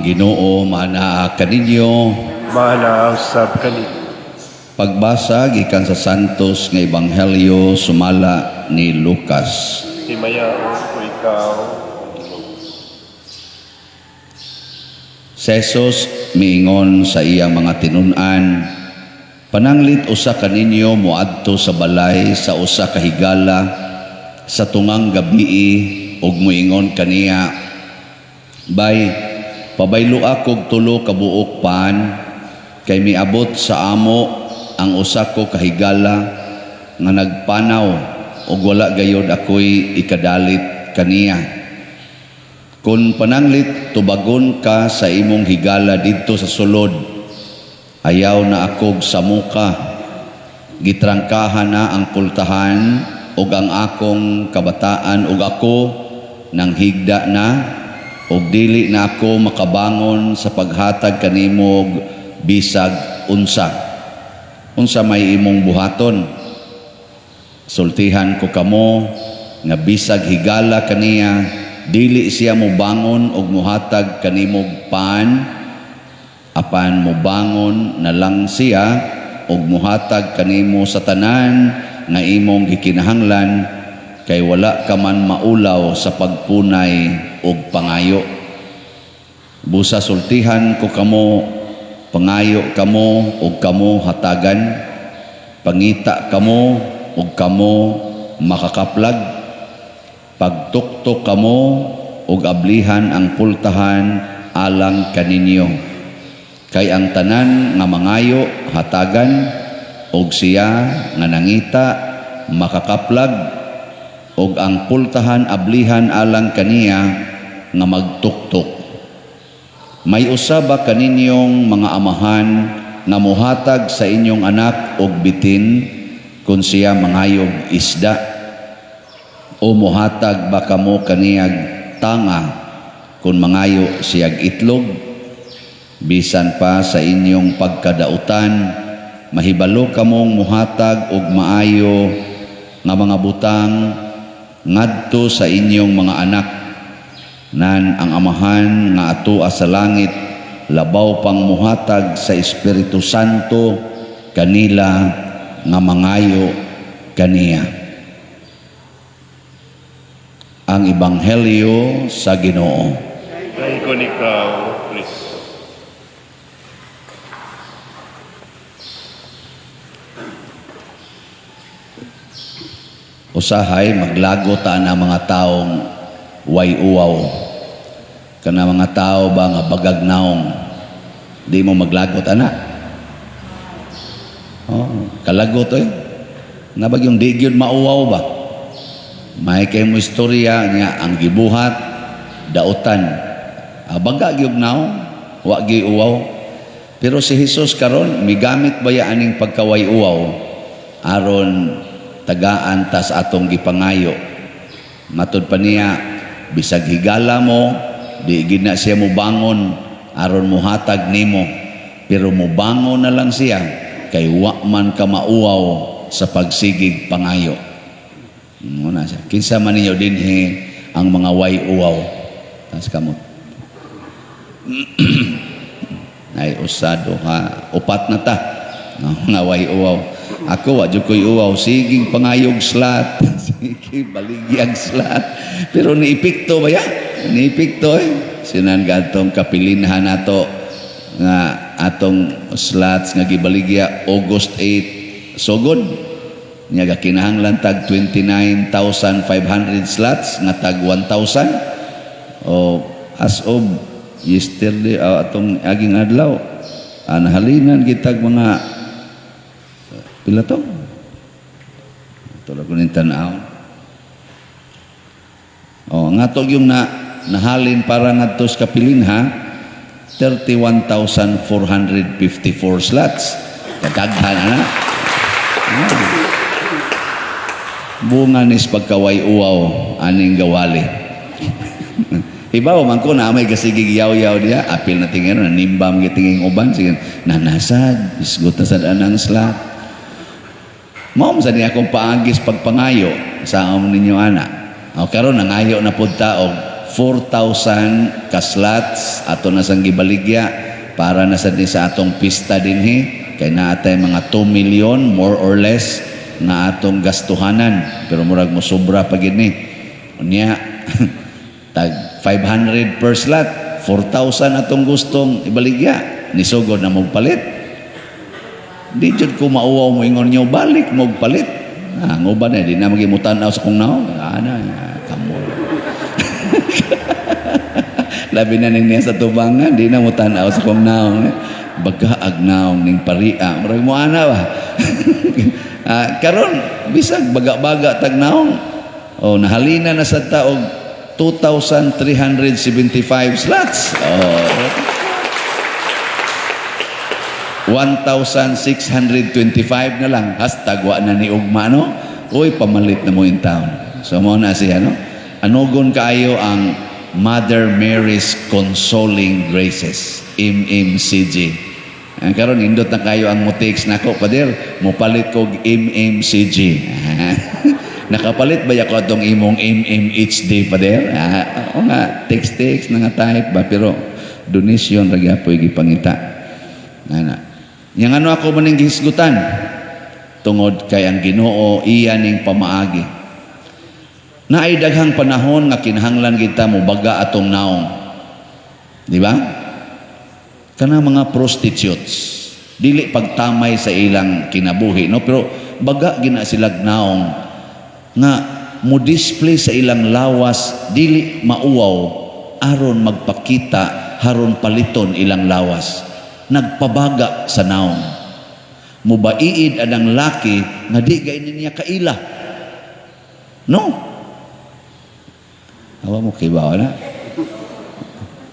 Ginoo maanaa kaninyo. Maanaa usab kaninyo. Pagbasa gikan sa Santos nga Ebanghelyo sumala ni Lucas. Himayaon ko ikaw, Ginoo. Si Jesus miingon sa iyang mga tinun-an, "Pananglit usa kaninyo moadto sa balay sa usa ka higala sa tungang gabii ug moingon kaniya, 'Bay, pabayloa kog tulo ka buok pan, kay miabot sa amo ang usa ko ka higala nga nagpanaw ug wala gayod ako'y ikadalit kaniya.' Kung pananglit tubagon ka sa imong higala didto sa sulod, 'Ayaw na akog samuka. Gitrangkahan na ang pultahan ug ang akong kabataan ug ako nang higda na ug dili na ako makabangon sa paghatag kanimog bisag unsa.' Unsa may imong buhaton? Sultihan ko kamo nga bisag higala kaniya, dili siya mobangon og mohatag kanimog pan, apan mobangon na lang siya og mohatag kanimo sa tanan nga imong gikinahanglan, kay wala ka man maulaw sa pagpunay og pangayo. Busa sultihan ko kamo, pangayo kamo ug kamo hatagan, pangita kamo ug kamo makakaplag, pagtuktok kamo ug ablihan ang pultahan alang kaninyo. Kay ang tanan nga mangayo hatagan, ug siya nga nangita makakaplag, ug ang pultahan ablihan alang kaniya nga magtuktok. May usa ba kaninyong mga amahan nga mohatag sa inyong anak og bitin kung siya mangayog isda? O mohatag ba kamo kaniyag tanga kung mangayo siyag itlog? Bisan pa sa inyong pagkadautan, mahibalo kamong muhatag og maayo nga mga butang ngadto sa inyong mga anak. Nan ang Amahan nga atoa sa langit labaw pang muhatag sa Espiritu Santo kanila nga mangayo kaniya." Ang Ebanghelyo sa Ginoo. Dayon ikaw, Kristo. Usahay maglago ta na mga taong way uwaw. Kana mga tao ba nga bagag naong, di mo maglagot ana. Oh, kalagot oy. Nabag yung di gyud mauwaw ba? May kay mo istorya niya ang gibuhat dautan. Baga gyud naong, wa gyud uwaw. Pero si Jesus karon migamit baya aning pagkaway uwaw aron tagaan tas atong gipangayo. Matud pa niya, bisag higala mo, di gid na siya mobangon aron mohatag nimo, pero mobangon na lang siya kay wa man ka mauwaw sa pagsigig pangayo. Muna siya. Kinsa man ninyo dinhi ang mga way uwaw? Tas kamot. Ay usa, duha, upat na ta. No, mga way uwaw. Ako wa jud koy uwaw, siging pangayog slot. Sige, baligyag slot. Pero niepekto ba ya? Niepekto eh. Sinan gadtong kapilinhan nato nga atong slots nga gibaligya August 8 sugod. Nya gakinahanglan tag 29,500 slots nga tag 1,000. O as of yesterday, atong aging adlaw, nahalinan gitag mga pila to? Ito lang ko ning tan-aw. O, nga to yung nahalin para ngadto sa kapilinha, 31,454 slots. Kadaghan ana. Bunga nis pagkaway uwaw aning gawali. Ibaw man ko na may kasigig yaw-yaw diya, apil na tingin na nimbam gitingin uban sige nanasad isgot na sad anang slot. Mao man sa niya akong paagis pagpangayo sa amon ninyo ana. O karon nangayo na pud ta og 4,000 ka slots ato na sang gibaligya para na sad ni sa atong pista dinhi, kay naa tay mga 2 million more or less nga atong gastuhanan, pero murag mo sobra pa gid ni. Unya tag 500 per slot, 4,000 atong gustong ibaligya. Nisugod na mong palit. Di jud ko mauwaw mo ingon nyo balik mo palit. Ah, nguban na di na magimutan-aw sa kong naong. Ana, kamo. Labi na ning niya sa tubangan, di na mo tan-aw sa kong naong. Bagaag naong ning paria. Murag mo ana ba? Ah, karon bisag baga-baga tag naong. Oh, nahalina na sa taog 2,375 slots. Oh. 1,625 na lang. #Wa na ni ugma, no? Uy, pamalit na mo in town. So, mo na siya, no? Anugon kaayo ang Mother Mary's Consoling Graces, MMCG. Ang karon indot na kayo ang mo-text nako, "Pader, mopalit kog MMCG. Nakapalit ba ko atong imong MMHD, Pader?" Ah, oo nga, text-text na nga type ba, pero donation ra gyapoy gipangita. Ana. Yang ano ako maning gihisgutan? Tungod kay ang Ginoo iya ning pamaagi. Naay daghang panahon nga kinahanglan kita mobaga atong naong. Di ba? Kana mga prostitutes, dili pagtamay sa ilang kinabuhi, no? Pero baga gina silag naong nga mo display sa ilang lawas, dili mauwaw, aron magpakita, haron paliton ilang lawas. Nagpabaga sa naong. Mubaiid anang laki nga di gay niya kaila. No? Awa mo kibaw na.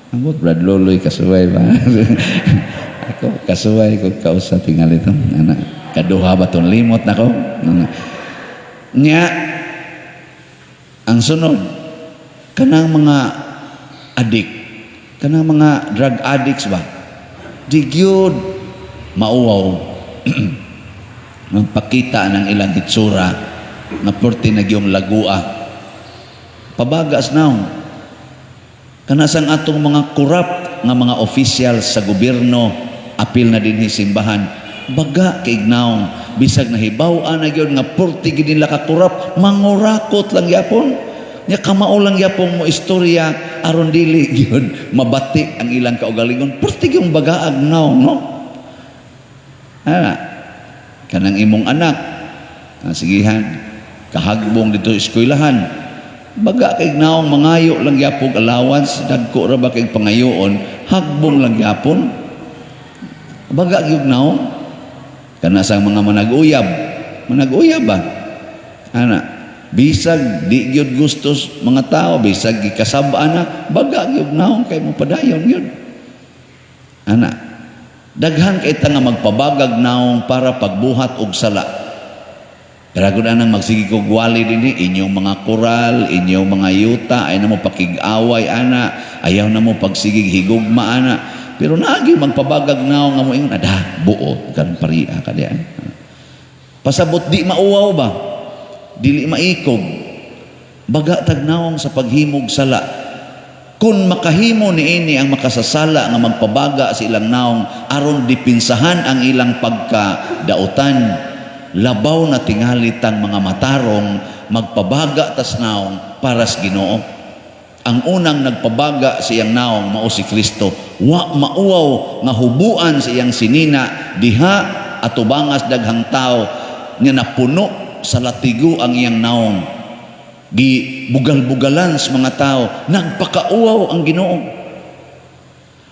Ambot Brad Loloy, kasuway ba? Ako kasuway ko kausa tingali to. Ana, kaduha ba tong limot nako? Ana. Nya ang sunod, kanang mga adik, kanang mga drug addicts ba? Di gyud mauwaw magpakita ng ilang itsura nga perti na gyung lagua. Pabagas naong. Kanasang atong mga corrupt nga mga official sa gobyerno, apil na dinhi simbahan, baga kay naong, bisag nahibaw-an na gyud nga perti gid nila ka corrupt, mangurakot lang gyapon. Nya kamao lang gyapon mo istorya aron dili gyud mabati ang ilang kaugalingon. Perti gyung bagaag naong, no? Ana, kanang imong anak, ah, sigihan, kahagbong dito eskwelahan, baga kay naong, mangayo lang gyapon allowance, dagko ra ba kay pangayoon, hagbong lang gyapon. Baga gyud naong. Kana sa mga manag-uyab, manag-uyab ba? Ana, bisag di gyud gustos mga tao, bisag gikasab-an na, baga gyud naong kay mo padayon gyud. Ana, daghan kay ta nga magpabagag naong para pagbuhat og sala. Pero kung anang magsige kog wali dinhi, inyong mga koral, inyong mga yuta, ay na mo pakig-away ana, ayaw na mo pagsigig higugma ana. Pero naagi magpabagag naong nga mo ingon, ada, buot, kan paria ka diyan. Pasabot di mauwaw ba? Dili maikog. Baga tag naong sa paghimog sala. Kung makahimo niini ang makasasala nga magpabaga sa ilang naong aron dipinsahan ang ilang pagkadautan, labaw na tingali tang mga matarong magpabaga tas naong para sa Ginoo. Ang unang nagpabaga sa iyang naong mao si Kristo. Wa mauwaw nga hubuan sa iyang sinina diha atubangas daghang tao nga napuno sa latigo ang iyang naong. Gibugal-bugalan sa mga tao, nagpakauwaw ang Ginoo.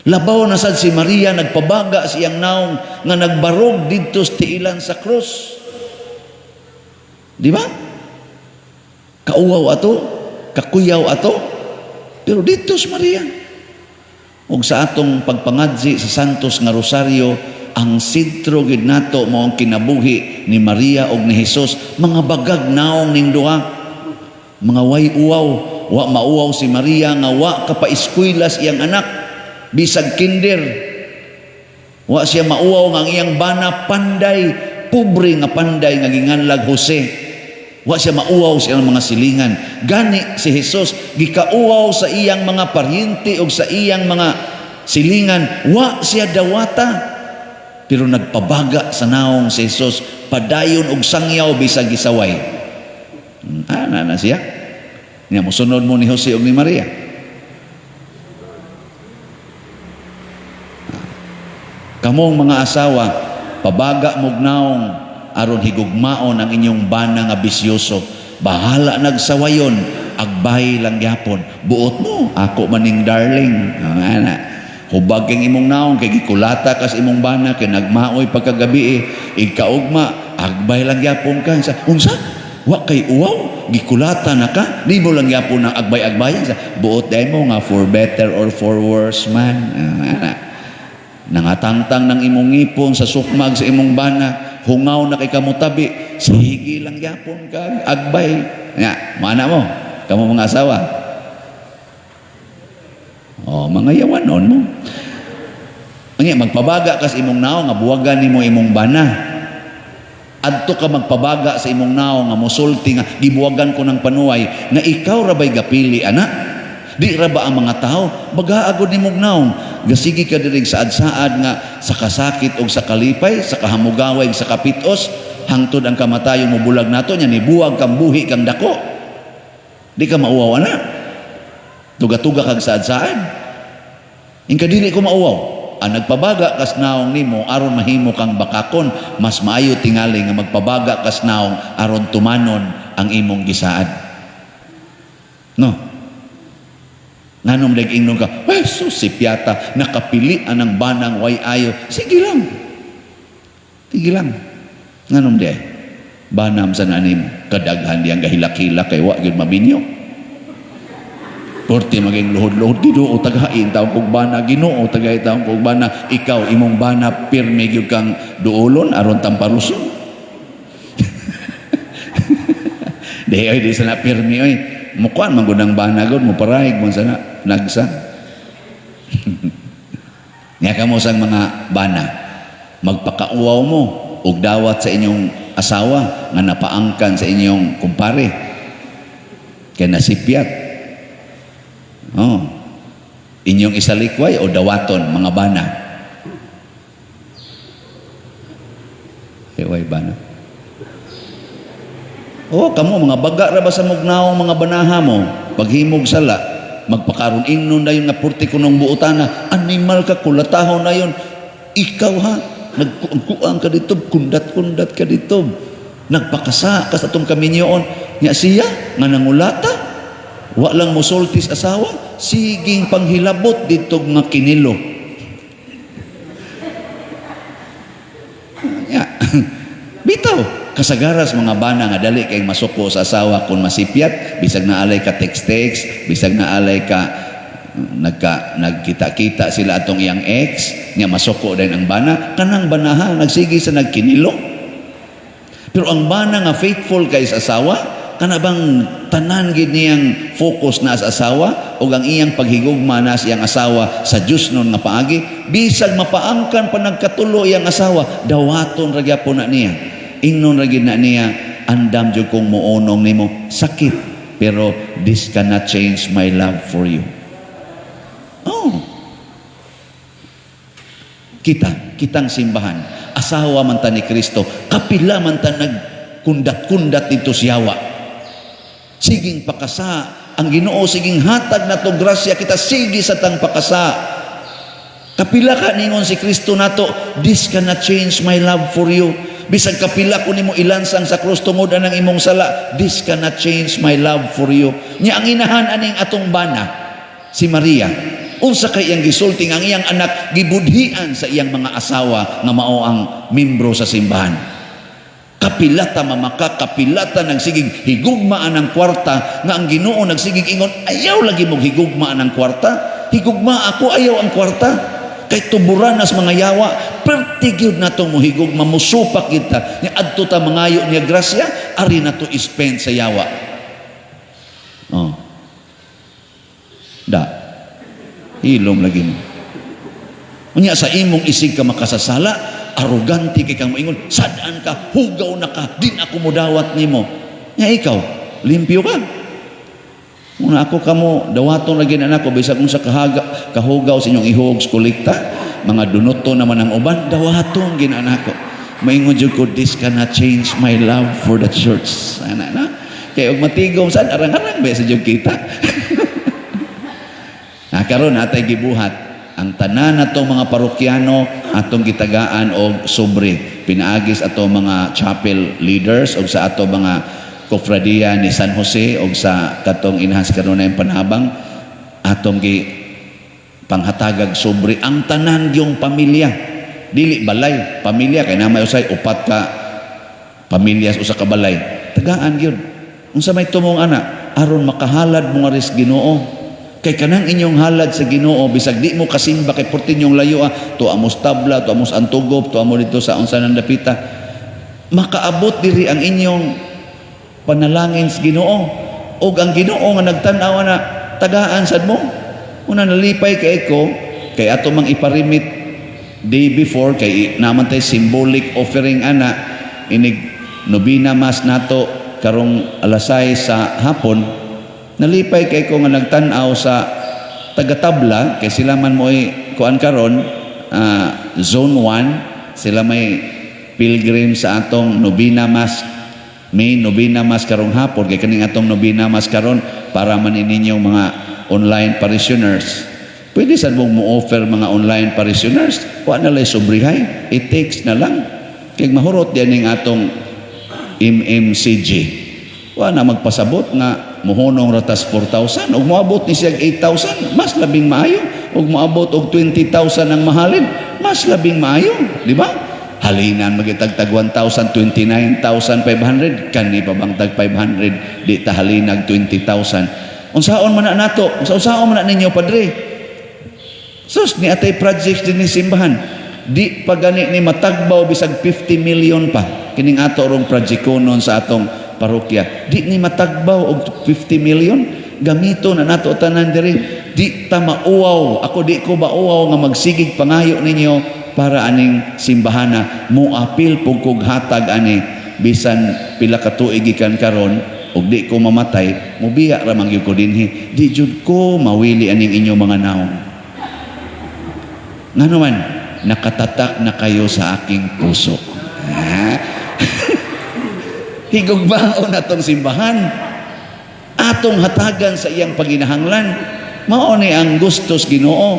Labaw na sad si Maria, nagpabaga sa iyang naong nga nagbarog didto sa tiilan sa krus. Di ba? Kauwaw ato, kakuyaw ato, pero dito si Maria. Ug sa atong pagpangadzi sa Santos nga Rosario, ang sentro gid nato mao ang kinabuhi ni Maria ug ni Jesus, mga bagag naong ning duha. Mga way uwaw, wa mauwaw si Maria nga wa kapaeskwela sa iyang anak bisag kinder. Wa siya mauwaw nga ang iyang bana panday, pobre nga panday nga ginganlag Jose. Wa siya mauwaw sa iyang mga silingan. Gani si Jesus gikauwaw sa iyang mga paryente o sa iyang mga silingan, wa siya dawata. Pero nagpabaga sa naong si Jesus, padayon og sangyaw bisag gisaway. Ana na siya. Nya mosunod mo ni Jose ug ni Maria. Kamong mga asawa, pabaga mog naong aron higugmaon ang inyong bana nga bisyoso. Bahala nagsawayon, agbay lang gyapon. Buot mo, ako maning darling. Ana. Hubag kang imong naong kay gikulata kas imong bana kay nagmaoy pagkagabi eh. Igkaugma, agbay lang gyapon ka. Sa unsa? Wa kay uwaw, gikulata na ka. Di mo lang gyapon ang agbay-agbayan sa buot dai mo nga for better or for worse man. Ana. Nangatangtang ng imong ngipon sa sukmag sa imong bana, hungaw na kay kamutabi, sige lang gyapon ka, agbay. Nga, mana mo, kamo mga asawa. Oh, mga yawanon mo. Nga, magpabaga kas imong naong nga buwagan nimo imong bana. Adto ka magpabaga sa imong naong nga mosulti nga gibuwagan ko ng panuway nga ikaw ra bay gapili ana. Di ra ba ang mga tao baga agod nimong naong gasigi ka diri saad-saad nga sa kasakit og sa kalipay, sa kahamugaway, sa kapitos, hangtod ang kamatayon mo bulag nato nya nibuwag kang buhi kang dako. Di ka mauwaw ana. Tuga-tuga kag saad-saad. Ingka dili ko mauwaw. Ang nagpabaga kas naong nimo aron mahimo kang bakakon, mas maayo tingali nga magpabaga kas naong aron tumanon ang imong gisaad. No. Nganom dag ingnon ka, ay sus si Piata nakapili anang banang way ayo. Sige lang. Sige lang. Nganom di ay? Banam sa nanim kadaghan diyang gahilak-hilak kay wa gyud maminyo. Porte maging luhod-luhod, Ginoo tagain taong kog bana, Ginoo tagain taong kog bana, ikaw imong bana pirmi gyud kang duolon aron tamparuson. Di oy di sana pirmi oy. Mukuan man gud ang bana gud mo parahig man sana nagsa. Nya kamo sang mga bana, magpakauwaw mo og dawat sa inyong asawa nga napaangkan sa inyong kumpare kay nasipyat. Oh. Inyong isalikway o dawaton mga bana. Kay bana. Oh, kamo mga baga ra ba sa mugnaong mga banaha mo? Paghimog sala, magpakaron ingnon dayon nga purti kunong buotana, animal ka kulatahon na yon. Ikaw ha, nagkuang ka dito, kundat-kundat ka dito. Nagpakasa ka sa atong kaminyoon. Nya siya nga nangulata, wa lang mosultis asawa, siging panghilabot dito nga kinilo. Nya. Bitaw, kasagaras mga bana nga dali kay masuko sa asawa kung masipyat, bisag naalay ka text-text, bisag naalay ka nagkita-kita sila atong iyang ex, nya masuko din ang bana, kanang banaha nagsige sa nagkinilo. Pero ang bana nga faithful kay sa asawa, kana bang tanan gid niyang focus na sa asawa o ang iyang paghigugma na sa iyang asawa sa Dios nun nga paagi, bisag mapaangkan pa nagkatulo iyang asawa, dawaton ra gyapon na niya. Ingnon ra gid na niya, andam jud kong muonong nimo, sakit, pero this cannot change my love for you. Oh. Kita, kitang simbahan, asawa man ta ni Kristo, kapila man ta nagkundat-kundat dito siyawa. Siging pakasa, ang Ginoo siging hatag nato grasya kita sige sa tang pakasa. Kapila ka ningon si Kristo nato, this cannot change my love for you. Bisag kapila ko nimo ilansang sa krus tungod anang imong sala, this cannot change my love for you. Nya ang inahan aning atong bana, si Maria, unsa kay iyang gisulti ang iyang anak gibudhian sa iyang mga asawa nga mao ang membro sa simbahan. Kapilata mamaka, kapilata nagsigig higugmaan ang kwarta, nga ang Ginoo nagsigig ingon, ayaw lagi mong higugmaan ang kwarta, higugma ako, ayaw ang kwarta. Kay tuburan nas mga yawa, perti gyud nato mo higugma, musupak kita, nya adto ta mangayo niya grasya, ari nato ispend sa yawa. Oh. Da. Hilom lagi mo. Unya sa imong isig ka makasasala, arugante kay kang moingon, sad-an ka, hugaw na ka, din ako modawat nimo. Nya ikaw, limpyo ka. Una ako kamo, dawaton lagi na nako bisag unsa kahaga, kahugaw sa inyong ihog sa kolekta, mga dunuto naman ang uban, dawaton gina nako. Maingon jud ko, "This cannot change my love for the church." Ana na. Kay og matigom sad, arang-arang ba sa jud kita. Na karon atay gibuhat ang tanan nato mga parokyano, atong gitagaan og sobre pinaagis ato mga chapel leaders og sa ato mga kofradiya ni San Jose og sa katong Inahan sa Kanunayang Panabang, atong gi panghatagag sobre ang tanan yung pamilya, dili balay, pamilya, kay na may usay upat ka pamilya sa usa ka balay. Tagaan gyud. Unsa may tumong ana? Aron makahalad mo nga ris Ginoo, kay kanang inyong halad sa Ginoo, bisag di mo kasimba, kay portin yung layo, tuwa mo sa Tabla, tuwa mo sa Antugop, tuwa mo dito sa unsa nang dapita, makaabot diri ang inyong panalangin sa Ginoo, ug ang Ginoo nga nagtan-aw na tagaan sad mo. Una, nalipay kay ko kay ato mang iparimit day before, kay naman tay symbolic offering ana inig nobina Mass nato karong alas 6 sa hapon. Nalipay kay ko nga nagtan-aw sa tagatabla, kay sila man mo'y kuan karon, zone 1 sila, may pilgrim sa atong nobina Mass, may nobina Mass karong hapon. Kay kaning atong nobina Mass karon para man ninyong mga online parishioners. Pwede sad mong mo-offer mga online parishioners, wa na lay sobrehay, it takes na lang kay mahurot diyan ning atong MMCG. Wa na magpasabot nga muhunong ratas 4,000, ug moabot ni siya 8,000, mas labing maayo. Ug moabot og 20,000 ang mahalin, mas labing maayo, di ba? Halinan magitagtag 1,000, 29,500 kani pa bang tag 500, di ta halinag 20,000. Unsaon man na nato? Unsaon man na ninyo, padre? Sus, ni atay projects din ni simbahan. Di pa gani ni matagbaw bisag 50 million pa kining ato rong project konon sa atong parokya. Di ni matagbaw og 50 million, gamito na nato tanan diri. Di ta mauwaw. Ako, di ko mauwaw nga magsigig pangayo ninyo para aning simbahana. Moapil pug kog hatag ani bisan pila ka tuig gikan karon, ug di ko mamatay, mubiya ra man gyud ko dinhi. Di jud ko mawili aning inyong mga naong. Ngano man, nakatatak na kayo sa aking puso. Ha? Higugmaon atong simbahan. Atong hatagan sa iyang paginahanglan. Mao ni ang gustos Ginoo.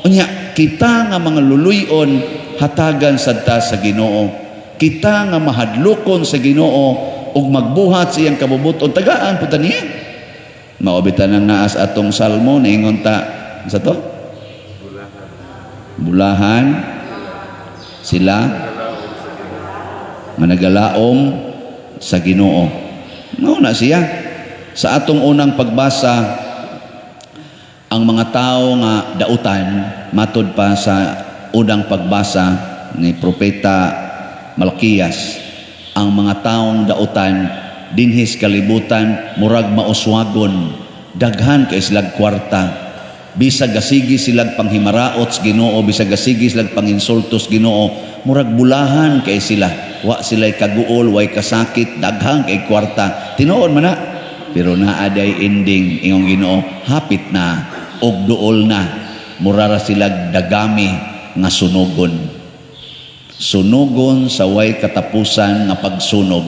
Unya, kita nga mga luluyon, hatagan sad ta sa Ginoo. Kita nga mahadlokon sa Ginoo ug magbuhat sa iyang kabubuton, tagaan pud ta niya. Mao bitaw nang naas atong salmo, niingon ta sa to? Bulahan sila nga nagalaom sa Ginoo. Mao na siya. Sa atong unang pagbasa, ang mga tao nga dautan, matod pa sa unang pagbasa ni Propeta Malkias, ang mga taong dautan dinhis kalibutan murag mauswagon, daghan kay silag kwarta, bisag gasigi silag panghimaraot sa Ginoo, bisag gasigi silag panginsulto sa Ginoo, murag bulahan kay sila, wa sila'y kaguol, way kasakit, daghang kay kwarta. Tinuod man na, pero naa day ending. Ingong Ginoo, hapit na og duol na, mura ra silag dagami nga sunugon, sunugon sa way katapusan nga pagsunog.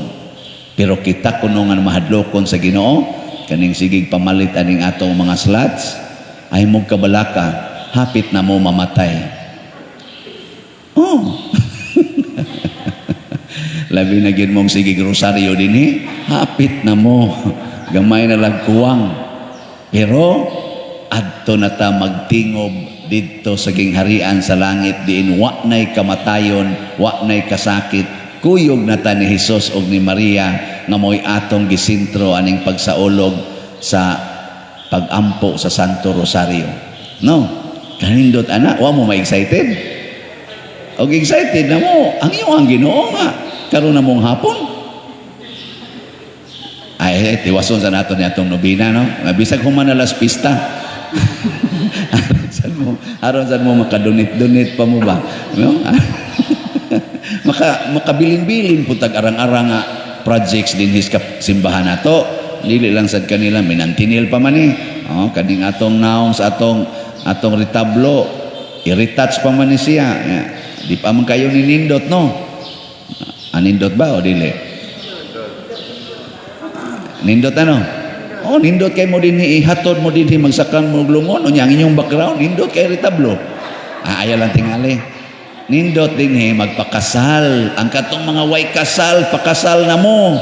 Pero kita kuno nga mahadlokon sa Ginoo, kaning sigig pamalit aning atong mga slots, ay mong kabalaka, hapit na mo mamatay. Oh, labi na gyud mong sigig rosaryo dinhi, hapit na mo, gamay na lang kuwang, pero adto na ta magtingob didto sa gingharian sa langit, diin wa nay kamatayon, wa nay kasakit. Kuyog na ta ni Hesus og ni Maria nga mo'y atong gisentro aning pagsaulog sa pagampo sa Santo Rosario, no? Kanindot ana, wa mo ma-excited? Og excited na mo ang iyong ang Ginoo nga karon na mong hapon. Ay, tiwason sa nato ni atong nobina, no? Nga bisag human na las pista, aron sad mo makadunit-dunit pa mo ba, no? Maka makabilin-bilin pud tag arang-arang nga. projects dinhi sa simbahan nato. Dili lang sad kanila, minantinil pa man eh. Oh, kaning atong naong sa atong atong retablo, i-retouch pa man ni siya. Yeah. Di pa man kayo ninindot, no? Anindot ba o dili? Nindot ano? Oh, nindot kay mo dinhi, ihatod mo dinhi, magsakang mo lungon unya ang inyong background, nindot kay retablo. Ah, ayaw lang tingali. Nindot dinhi magpakasal. Ang katong mga way kasal, pakasal na mo.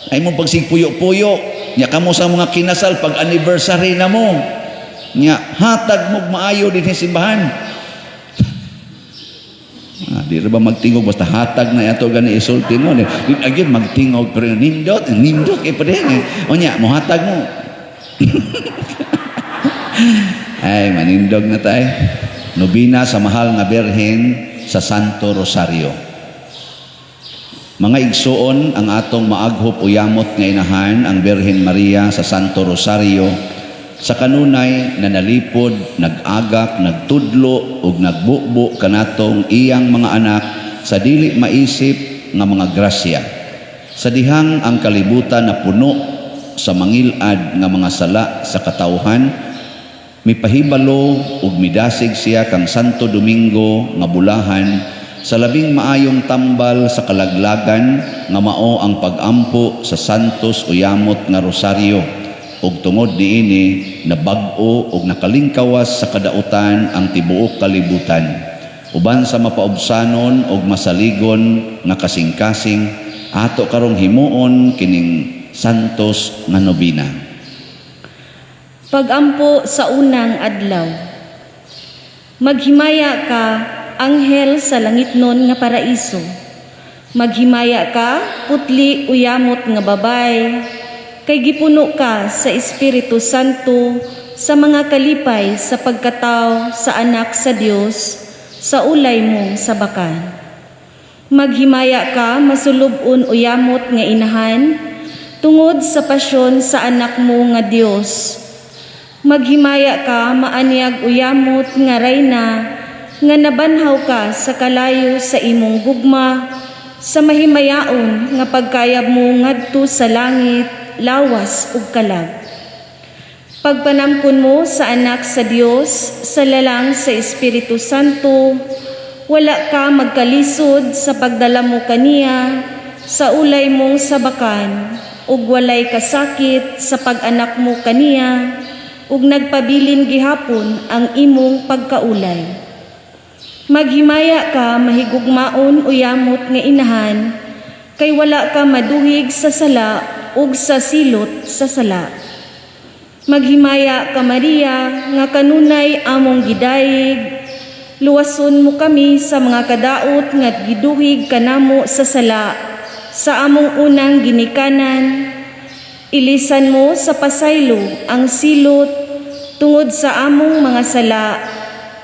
Ay mo pagsigpuyo-puyo. Nya kamo sa mga kinasal pag anniversary na mo. Nya hatag mo maayo dinhi simbahan. Ah, di ra ba magtingog basta hatag na ato gani isulti, no? Di agyon magtingog, pero nindot, nindot kay pa din eh. Unya mohatag mo. Ay, manindog na tay. Nobina sa Mahal nga Birhen sa Santo Rosario. Mga igsuon, ang atong maaghop o yamot nga inahan, ang Birhen Maria sa Santo Rosario, sa kanunay na nalipod, nag-agak, nagtudlo ug nagbubo kanatong iyang mga anak sa dili maisip nga mga grasya. Sa dihang ang kalibutan na puno sa mangilad nga mga sala sa katawhan, mipahibalo ug midasig siya kang Santo Domingo nga bulahan sa labing maayong tambal sa kalaglagan nga mao ang pag-ampo sa Santos o Yamot nga Rosaryo, ug tungod niini nabag-o ug nakalingkawas sa kadautan ang tibuok kalibutan. Uban sa mapaubsanon ug masaligon nga kasing-kasing, ato karong himuon kining Santos nga nobina. Pagampo sa unang adlaw. Maghimaya ka, anghel sa langitnon nga paraiso. Maghimaya ka, putli uyamot nga babay, kay gipuno ka sa Espiritu Santo sa mga kalipay sa pagkataw sa anak sa Dios sa ulay mo sa bakan. Maghimaya ka, masulub-on uyamot nga inahan, tungod sa pasyon sa anak mo nga Dios. Maghimaya ka, maanyag uyamot nga rayna, nga nabanhaw ka sa kalayo sa imong gugma, sa mahimayaon nga pagkayab mo ngadto sa langit, lawas ug kalag. Pagpanamkon mo sa anak sa Dios sa lalang sa Espiritu Santo, wala ka magkalisod sa pagdala mo kaniya sa ulay mong sabakan, ug walay kasakit sa pag-anak mo kaniya, ug nagpabilin gihapon ang imong pagkaulay. Maghimaya ka, mahigugmaon uyamot nga inahan, kay wala ka maduhig sa sala ug sa silot sa sala. Maghimaya ka, Maria, nga kanunay among gidayig, luwason mo kami sa mga kadaot nga giduhig kanamo sa sala sa among unang ginikanan. Ilisan mo sa pasaylo ang silot tungod sa among mga sala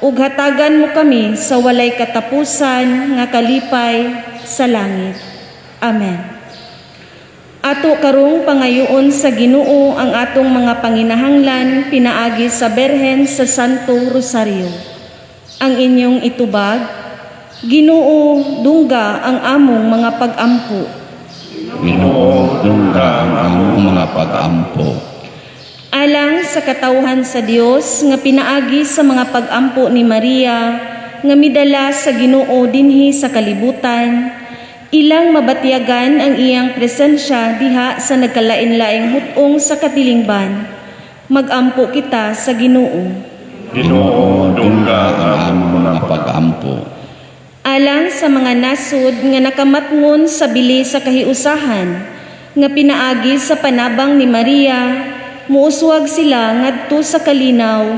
ug hatagan mo kami sa walay katapusan nga kalipay sa langit. Amen. Ato karong pangayoon sa Ginoo ang atong mga panginahanglan pinaagi sa Berhen sa Santo Rosario. Ang inyong itubag, Ginoo, dungga ang among mga pagampo. Ginoo, dungga ang among mga pag-ampo. Alang sa katawhan sa Dios nga pinaagi sa mga pagampo ni Maria nga midala sa Ginoo dinhi sa kalibutan, ilang mabatyagan ang iyang presensya diha sa nagkalain-laing hut-ong sa katilingban. Magampo kita sa Ginoo. Ginoo, Dungga ang among mga pag-ampo. Alang sa mga nasod nga nakamatngon sa bili sa kahiusahan nga pinaagi sa panabang ni Maria, muuswag sila ngadto sa kalinaw,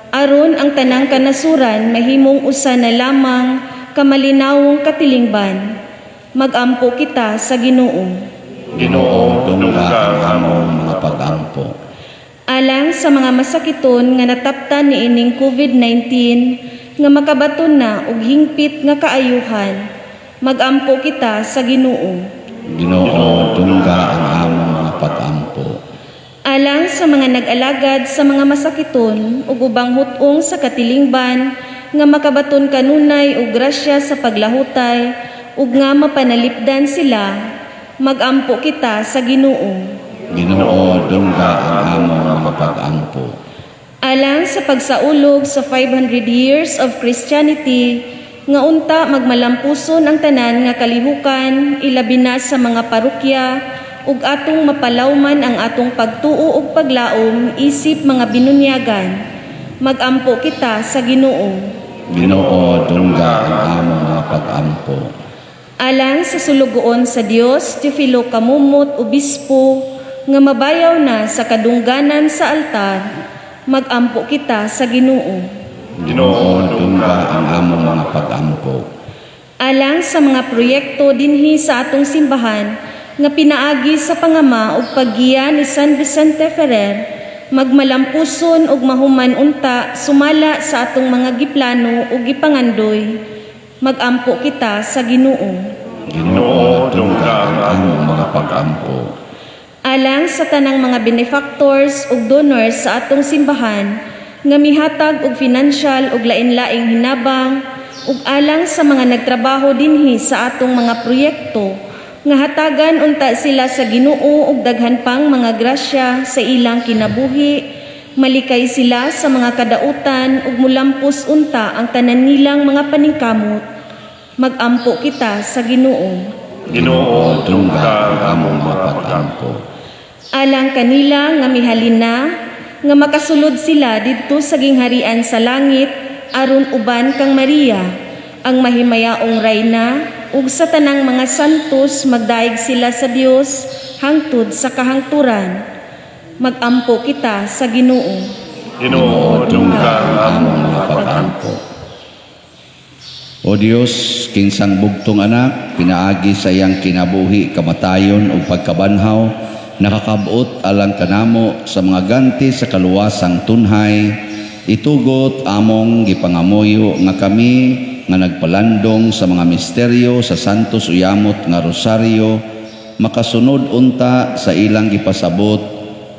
aron ang tanang kanasuran mahimong usa na lamang ka malinawong katilingban. Magampo kita sa Ginoo. Ginoo, Dungga ang among mga pag-ampo. Alang sa mga masakiton nga nataptan niining COVID-19 nga makabaton na og hingpit nga kaayuhan, magampo kita sa Ginoo. Ginoo, dungga ang among mga pag-ampo. Alang sa mga nag-alagad sa mga masakiton ug ubang hut-ong sa katilingban nga makabaton kanunay og grasya sa paglahutay ug nga mapanalipdan sila, Magampo kita sa Ginoo. Ginoo, dungga ang among mga pag-ampo. Alang sa pagsaulog sa 500 years of Christianity, nga unta magmalampuson ang tanan nga kalihukan, ilabi na sa mga parokya, ug atong mapalawman ang atong pagtuo ug paglaom isip mga binunyagan. Magampo kita sa Ginoo. Ginoo, dungga ang among mga pag-ampo. Alang sa sulugoon sa Dios, Teofilo Camomot, Obispo, nga mabayaw na sa kadungganan sa altar, magampo kita sa Ginoo. Ginoo, dungga ang among mga pag-ampo. Alang sa mga proyekto dinhi sa atong simbahan nga pinaagi sa pangama ug paggiya ni San Vicente Ferrer, magmalampuson ug mahuman unta sumala sa atong mga giplano ug gipangandoy. Magampo kita sa Ginoo. Ginoo, dungga ang among mga pag-ampo. Alang sa tanang mga benefactors ug donors sa atong simbahan nga mihatag og financial ug lain-laing hinabang, ug alang sa mga nagtrabaho dinhi sa atong mga proyekto, nga hatagan unta sila sa Ginoo og daghan pang mga grasya sa ilang kinabuhi, malikay sila sa mga kadautan ug mulampos unta ang tanan nilang mga paningkamot. Magampo kita sa Ginoo. Ginoo, dungga ang among mga pag-ampo. Alang kanila nga mihalin na, nga makasulod sila didto sa gingharian sa langit aron uban kang Maria, ang mahimayaong rayna, ug sa tanang mga santos, magdayeg sila sa Dios hangtod sa kahangturan. Magampo kita sa Ginoo. Ginoo, dungga ang among mga pag-ampo. O Dios, kinsang bugtong anak, pinaagi sa iyang kinabuhi, kamatayon ug pagkabanhaw, nakakabot alang kanamo sa mga ganti sa kaluwasang tunhay, itugot among gipangamuyo nga kami nga nagpalandong sa mga misteryo sa Santos Uyamot nga Rosaryo makasunod unta sa ilang gipasabot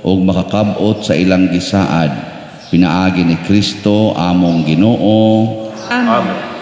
ug makakabot sa ilang gisaad, pinaagi ni Kristo among Ginoo. Amen. Amen.